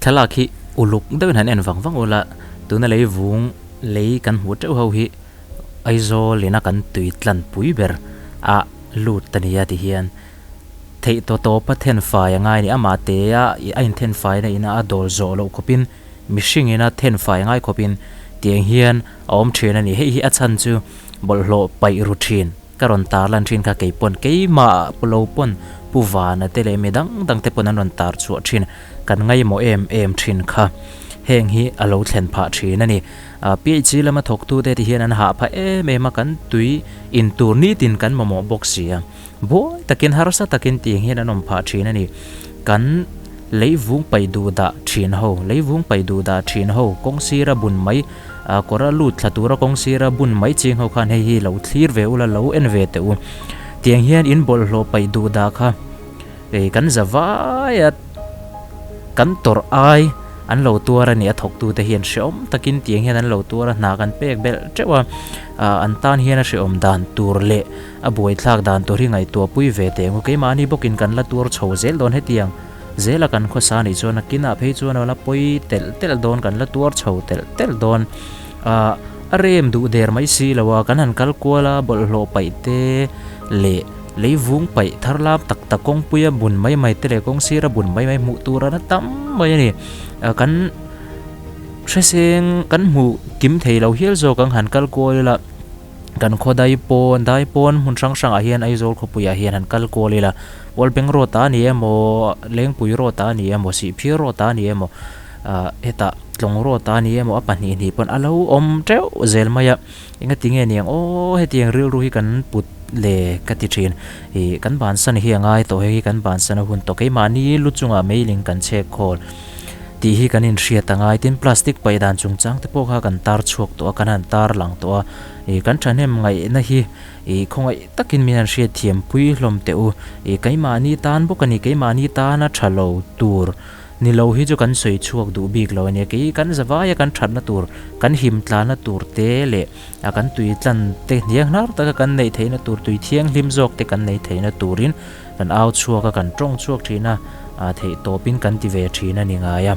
Thlalak hi uluk deuhin han en vang vang ula tuna lei vung lei kan hmuh teuh ho hi Aizawl ina kan tui tlan pui ber a lut ta nia ti hian theih tawh tawpa then fai a ngai a ni. Amah te a a inthen faina ina a dawl zawh loh khawpin mihring ina then fai a ngai khawpin tiang hian a awm thin a ni. Hei hi a chhan chu bawlhhlawh paih ru thin. Ka rawn tar lan thin kha kei pawn keimah lo pawn Pu Vana te leh mi dang dang te pawn an rawn tar chhuah thin kan ngaihmawh em em thin kha heng hi a lo thlen phah thin a ni. PHC lama thawktu te ti hian an hah phah em em a kan tui in tur nitin kan mamawh bawk si a buai takin harsa takin tiang hian an awm phah thin a ni. Kan leivung paih duh dah thin ho leivung paih duh dah thin ho kawng sira bun mai A kawr a lut thla tura kawng sira bun mai ching ho khan hei hi lo thlir ve ula lo en ve teh u. Tiang hian in bawlhhlawh paih duh dah kha ei kan za vai a kan tawrh ai an lo tuar a ni a thawktu te hian hrehawm takin tiang hian an lo tuar a hna kan pek belh teuh a ah an tan hian a hrehawm dan tur leh a buaithlak dan tur hi ngaihtuah pui ve teh ang u keimahni bawkin kan la tuar chho zel dawn hetiang. Zela kan khawsa nih chuan a kinah phei chuan a la pawi telh telh dawn kan la tuar chho telh telh dawn. Ahh a rem duh der mai si lo a, kan han kal kual a bawlhhlawh paih te leh lei vung paih thar lam tak tak kawngpuia bun mai mai te leh kawng sira bun mai mai hmuh tur a na tam mai a ni. Ahh kan hreseng kan hmuh kim thei lo hial zawk ang han kal kual ila. Kan khaw dai pawn dai pawn hmun hrang hrangah hian Aizawl khawpuiah hian han kal kual ila Wallbank road ah a ni emaw Lengpui road ah a ni emaw Sihphir road ah a ni emaw ah hetah Tlawng road ah a ni emaw a pahnih hnih pawn a lo awm teuh zel mai a engati nge niang aw hetiang rilru hi kan put le ka ti thin ih kan bansan hi a ngai tawh hei hi kan bansan a hun tawh keimahni lu chungah meiling kan chhek khawl tih hi kan inhriat a ngai tin plastic paih dan chungchang te pawh kha kan tar chhuak tawh a kan han tar lang tawh a ih kan thahnem ngaihna hi ih khawngaih takin min han hriat thiam pui hlawm teh u ih keimahni tan bawk a ni keimahni tana tha lo tur ni lo hi chu kan sawi chhuak duh bik lo a nia kei kan zavai a kan thatna tur kan him tlana tur te leh a kan tui tlan te hniang hnar taka kan neih theihna tur tui thianghlim zawk te kan neih theihna turin Kan au chhuak a, kan tawng chhuak thin a, theih tawpin kan ti ve thin a ni ngai a.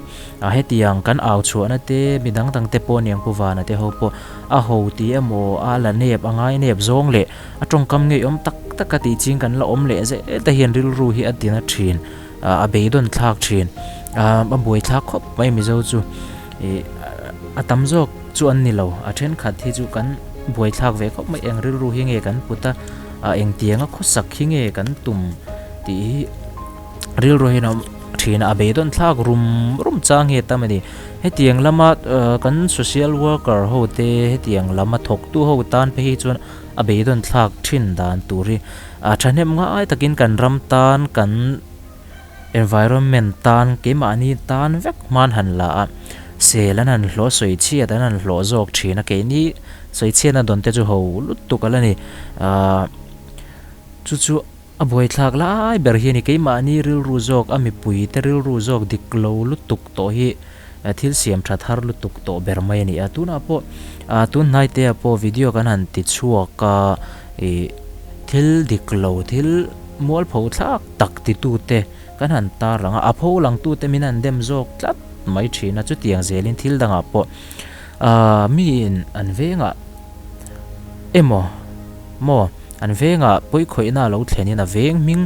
Hetiang kan au chhuahna te, mi dang dang te pawh niang Pu Vana te ho pawh a ho ti emaw, a la nep, a ngai nep zawng leh a tawngkam ngeiawm tak tak a tih ching kan la awm leh zel te hian rilru hi a tina thin, a beidawn thlak thin, a buai thlak khawp mai Mizo chu. A tam zawk chu an ni lo, a thenkhat hi chu kan buai thlak ve khawp mai, eng rilru hi nge kan put a. Ah engtianga khawsak hi nge kan tum tih hi rilru hian a awm thin a, a beidawn thlak rum rum chang hi a tam a ni. Hetiang lama kan social worker ho te hetiang lama thawktu ho tan phei hi chuan a beidawn thlak thin dan tur hi a thahnem ngai takin kan ram tan kan environment tan keimahni tan vek hman han la a, sel an han hlawh sawi chhiat an han hlawh zawk thin a, keini sawi chhiatna dawn te chu ho lutuk a la ni. Ahh chu chu a buaithlak lai ber hi a ni, keimahni rilru zawk a mipui te rilru zawk dik lo lutuk tawh hi thil siam tha thar lutuk tawh ber mai a ni a, tunah pawh ah tun hnai te ah pawh video kan han ti chhuak a ih thil dik lo thil mualpho thlak tak ti tu te kan han tar lang a, a pho lang tu te min han dem zawk tlat mai thin a, chutiang zelin thil dangah pawh ah miin an vengah emaw maw an vengah pawikhawihna a lo thlenin a veng hming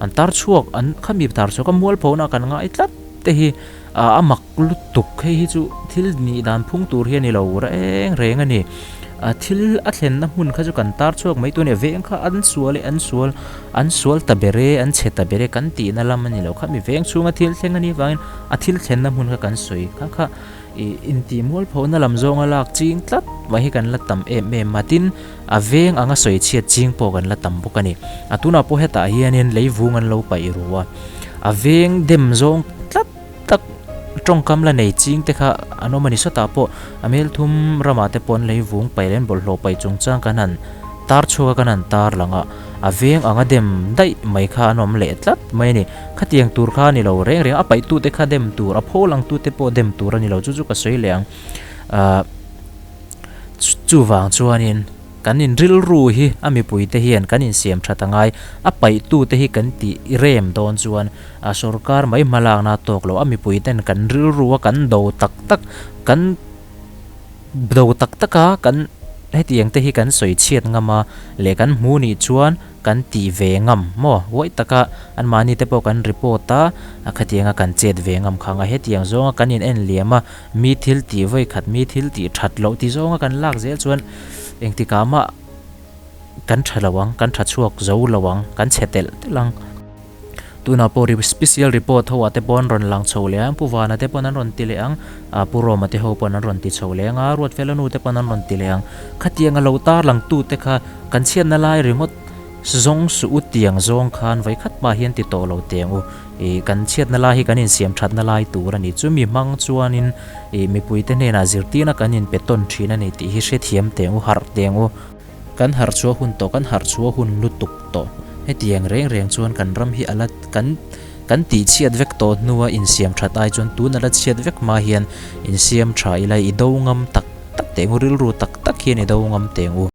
an tar chhuak an khami tar chhuak a mualpho na kan ngai tlat te hi. Ah a mak lutuk hei hi chu thil nih dan phung tur hi a ni lo reng reng a ni. Ah thil a thlenna hmun kha chu kan tar chhuak mai tur a ni a, veng kha an sual e an sual an sual ta ber e an chhe ta ber e kan tihna lam a ni lo kha mi veng chhunga thil thleng a nih vangin a thil thlenna hmun kha kan sawi kha kha ih intih mualphona lam zawnga lak ching tlat mai hi kan la tam em em a tin a veng anga sawi chhiat ching pawh kan la tam bawk a ni. A tunah pawh hetah hianin leivung an lo paih ru a. A veng dem zawng tlat tak tawngkam la nei ching te kha an awm a ni. Sawtah pawh a melthum ramah te pawh an lei vung paih leh an bawlhhlawh paih chungchang kan han tar chhuak a, kan han tar lang a, a veng anga dem daih mai kha an awm leh tlat mai a ni. Khatiang tur kha a ni lo reng reng a, a paihtute kha dem tur, a pho langtute pawh dem tur a ni lo, chu chu ka sawi leh ang. Ahh chuvang chuanin. Kan in rilru hi a mipui te hian kan insiam that angai. A paih tu te hi kan tih rem dawn chuan a sorkar mai hmalakna tawk lo a mipui ten kan rilru a kan do tak tak kan do tak tak a kan hetiang te hi kan sawi chhiat ngam a leh kan hmu nih chuan kan tih ve ngam maw huai taka anmahni te pawh kan report a a khatianga kan chet ve ngam kha anga hetiang zawnga kan in en liam a mi thil tih vawi khat mi thil tih that loh ti zawnga kan lak zel chuan engtikah mah kan tha lo ang kan tha chhuak zo lo ang kan chhe telh telh ang. Tunah pawh special report ho ah te pawh an rawn lang chho leh ang, Pu Vana te pawn an rawn ti leh ang, ah Pu Roma te ho pawn an rawn ti chho leh ang a, Ruatfela nu te pawn an rawn ti leh ang. Khatiang a lo tarlang tu te kha kan chhiatna lai ringawt zawng suh u tiang zawng khan vawikhat mah hian ti tawh lo teh ang u. Ih kan chhiatna lai hi kan insiam thatna lai tur a ni. Chumi hmang chuanin ih mipui te hnenah zirtirna kan inpe tawn thin a ni tih hi hrethiam teh ang u, harh teh ang u. Kan harh chhuah hun tawh, kan harh chhuah hun lutuk tawh. Hetiang reng reng chuan kan ram hi ala kan kan tih chhiat vek tawh hnua insiam that ai chuan tun ala chhiat vek hma hian insiam tha ila i do ngam tak tak teh ang u, rilru tak tak hian i do ngam teh ang u.